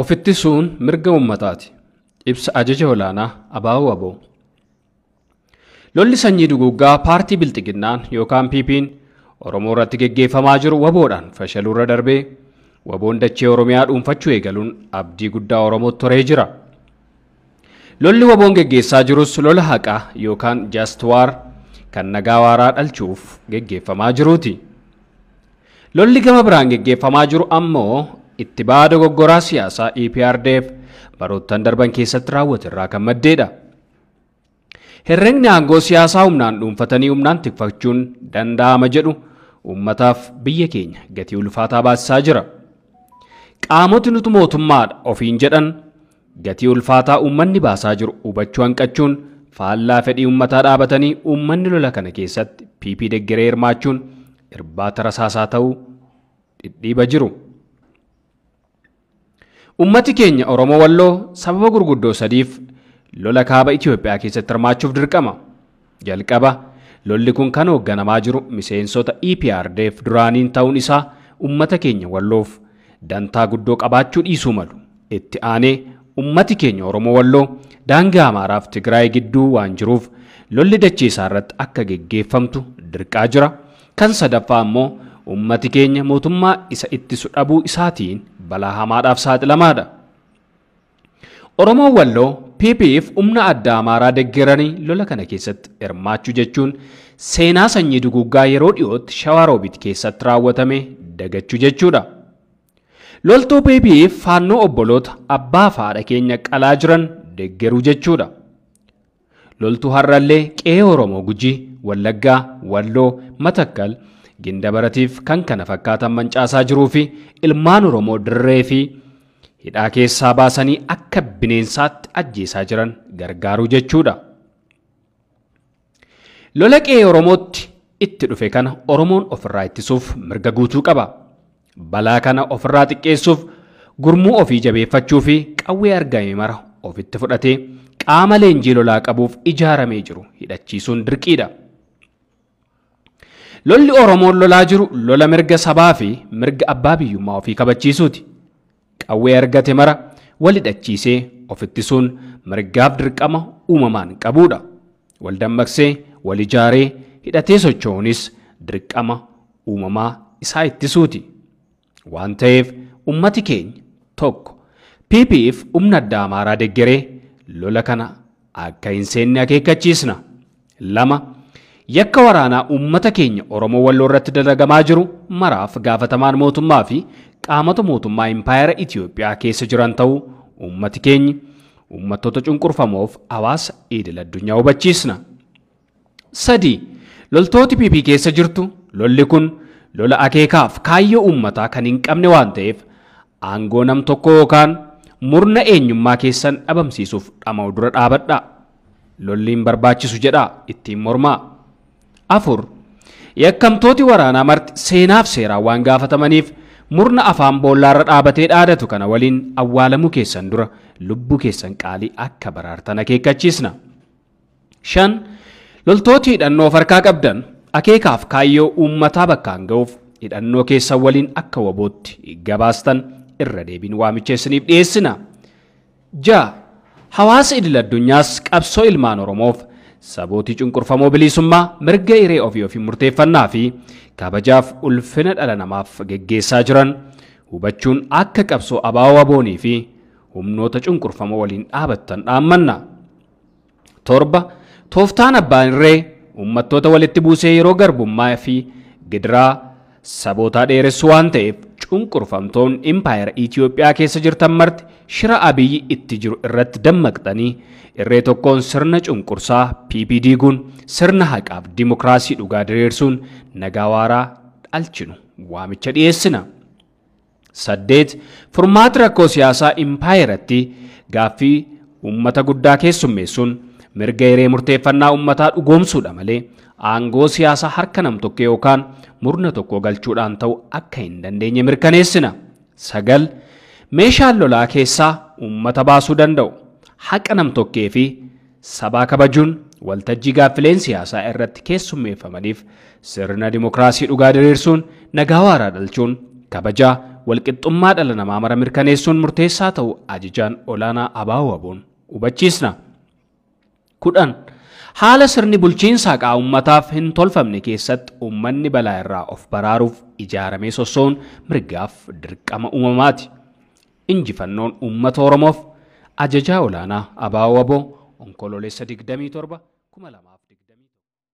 Ofittisuun mirga uummataati. Ibsa ajaja olaanaa ABO WBO. Lolli sanyii duguuggaa paartii Bilxiginnaan yookaan PP'n Oromoo irratti geggeeffamaa jiru WBOdhaan fashaluurra darbee WBOn dachee Oromiyaa dhuunfachuu eegaluun abdii guddaa Oromootti horee jira. Lolli WBOn geggeessaa jirus lola haqaa yookaan just war kan nagaa waaraa dhalchuuf geggeeffamaa jiruuti. Lolli gama biraan geggeeffamaa jiru ammoo itti ba'aa dogoggoraa siyaasaa EPRDF baroottan darban keessatti raawwate irraa kan maddeedha. Herregni aangoo siyaasaa humnaan dhuunfatanii humnaan tikfachuun danda'ama jedhu uummataaf biyya keenya gatii ulfaataa baasisaa jira. Qaamoti nuti mootummaadha ofiin jedhan gatii ulfaataa uummanni baasaa jiru hubachuu hanqachuun faallaa fedhii uummataa dhaabatanii uummanni lola kana keessatti PP deggeree hirmaachuun irbaata rasaasaa ta'uu dhidhiiba jiru. Uummati keenya Oromoo Walloo sababa gurguddoo sadiif lola kaaba Itoophiyaa keessatti hirmaachuuf dirqama. Jalqaba lolli kun kan hoogganamaa jiru miseensota EPRDF duraaniin ta'uun isaa uummata keenya Walloof dantaa guddoo qabaachuu dhiisuu malu. Itti aanee uummati keenya Oromoo Walloo daangaa Amaaraaf Tigraay gidduu waan jiruuf lolli dachee isaa irratti akka geggeeffamtu dirqaa jira. Kan sadaffaa ammoo uummati keenya mootummaa isa ittisu dhabuu isaatiin balaa hamaadhaaf saaxilamaadha. Oromoo Walloo PPF humna addaa Amaaraa deggeranii lola kana keessatti hirmaachuu jechuun seenaa sanyii duguuggaa yeroo dhiyootti Shawaa Roobiit keessatti raawwatame dagachuu jechuudha. Loltuu PPF faannoo obboloota abbaa fi haadha keenya qalaa jiran deggeruu jechuudha. Loltuu har'allee qe'ee Oromoo Gujii, Wallaggaa, Walloo, Matakkal, Gindabaratiif kan kana fakkaatan mancaasaa jiruu fi ilmaan Oromoo dirree fi hidhaa keessaa baasanii akka bineensaatti ajjeesaa jiran gargaaruu jechuudha. Lola qe'ee Oromootti itti dhufe kana Oromoon ofirraa ittisuuf mirga guutuu qaba. Balaa kana ofirraa xiqqeessuuf gurmuu ofii jabeeffachuu fi qawwee argame mara ofitti fudhatee qaama leenjii lolaa qabuuf ijaaramee jiru hidhachiisuun dirqiidha. Lolli Oromoon lolaa jiru lola mirga sabaa fi mirga abbaa biyyummaa ofii kabachiisuuti. Qawwee argate mara wal hidhachiisee ofittisuun mirgaaf dirqama uumamaan qabuudha. Wal dammaqsee wal ijaaree hidhatee socho'uunis dirqama uumamaa isaa ittisuuti. Waan ta'eef uummati keenya tokko PPF humna addaa Amaaraa deggeree lola kana akka hin seenne akeekkachiisna. 2. Yakka waraanaa uummata keenya Oromoo Walloo irratti dalagamaa jiru maraaf gaafatamaan mootummaa fi qaamota mootummaa Impaayera Itoophiyaa keessa jiran ta'uu uummati keenya uummattoota cunqurfamoof hawaasa idil addunyaa hubachiisna. 3. Loltooti PP keessa jirtu lolli kun lola akeekaaf kaayyoo uummataa kan hin qabne waan ta'eef aangoo nam tokko yookaan murna eenyummaa keessan dhabamsiisuuf dhama'u dura dhaabadhaa. Lolli hin barbaachisu jedhaa ittiin mormaa. 4. Yakkamtooti waraanaa marti seenaaf seeraan waan gaafatamaniif murna afaan boollaarra dhaabatee dhaadatu kana waliin awwaalamuu keessan dura lubbuu keessan qaalii akka baraartan akeekkachiisna. 5. Loltooti hidhannoo of harkaa qabdan akeekaaf kaayyoo uummataa bakkaan ga'uuf hidhannoo keessan waliin akka WBOtti gabaastan irra deebiin waamicha isiniif dhiyeessina. 6. Hawaasa idil addunyaas qabsoo ilmaan Oromoof sabootii cunqurfamoo bilisummaa mirga hiree ofii ofii murteeffannaa fi kabajaaf ulfina dhala namaaf geggeessaa jiran hubachuun akka qabsoo ABO WBOnii fi humnoota cunqurfamoo waliin dhaabattan dhaammanna. 7. Tooftaan abbaan irree uummattoota walitti buusee yeroo garbummaa fi gidiraa sabootaa dheeressu waan ta'eef cunqurfamtoonni Impaayera Itoophiyaa keessa jirtan marti shira Abiyyi itti jiru irratti dammaqxanii irree tokkoon sirna cunqursaa PP diiguun sirna haqaaf dimokiraasii dhugaa diriirsuun nagaa waaraa dhalchinu waamicha dhiyeessina. 8. Furmaati rakkoo siyaasaa Impaayeratti gaaffii uummata guddaa keessummeessuun mirga hiree murteeffannaa uummataa dhugoomsuudha malee aangoo siyaasaa harka nam tokko yookaan murna tokko galchuudhaan ta'u akka hin dandeenye mirkaneessina. 9. Meeshaan lolaa keessaa uummata baasuu danda'u haqa nam tokkee fi sabaa kabajuun waltajjii gaaffileen siyaasaa irratti keessummeeffamaniif sirna dimokiraasii dhugaa diriirsuun nagaa waaraa dhalchuun kabajaa walqixxummaa dhala namaa mara mirkaneessuun murteessaa ta'u ajajaan olaanaa ABO-WBO'n hubachiisna. 10. Haala sirni bulchiinsa haqaa uummataaf hin tolfamne keessatti uummanni balaa irraa of baraaruuf ijaaramee sosso'uun mirgaaf dirqama uumamaati. Injifannoon uummata Oromoof ajajaa olaanaa ABO-WBO Onkoloolessa 27 2000.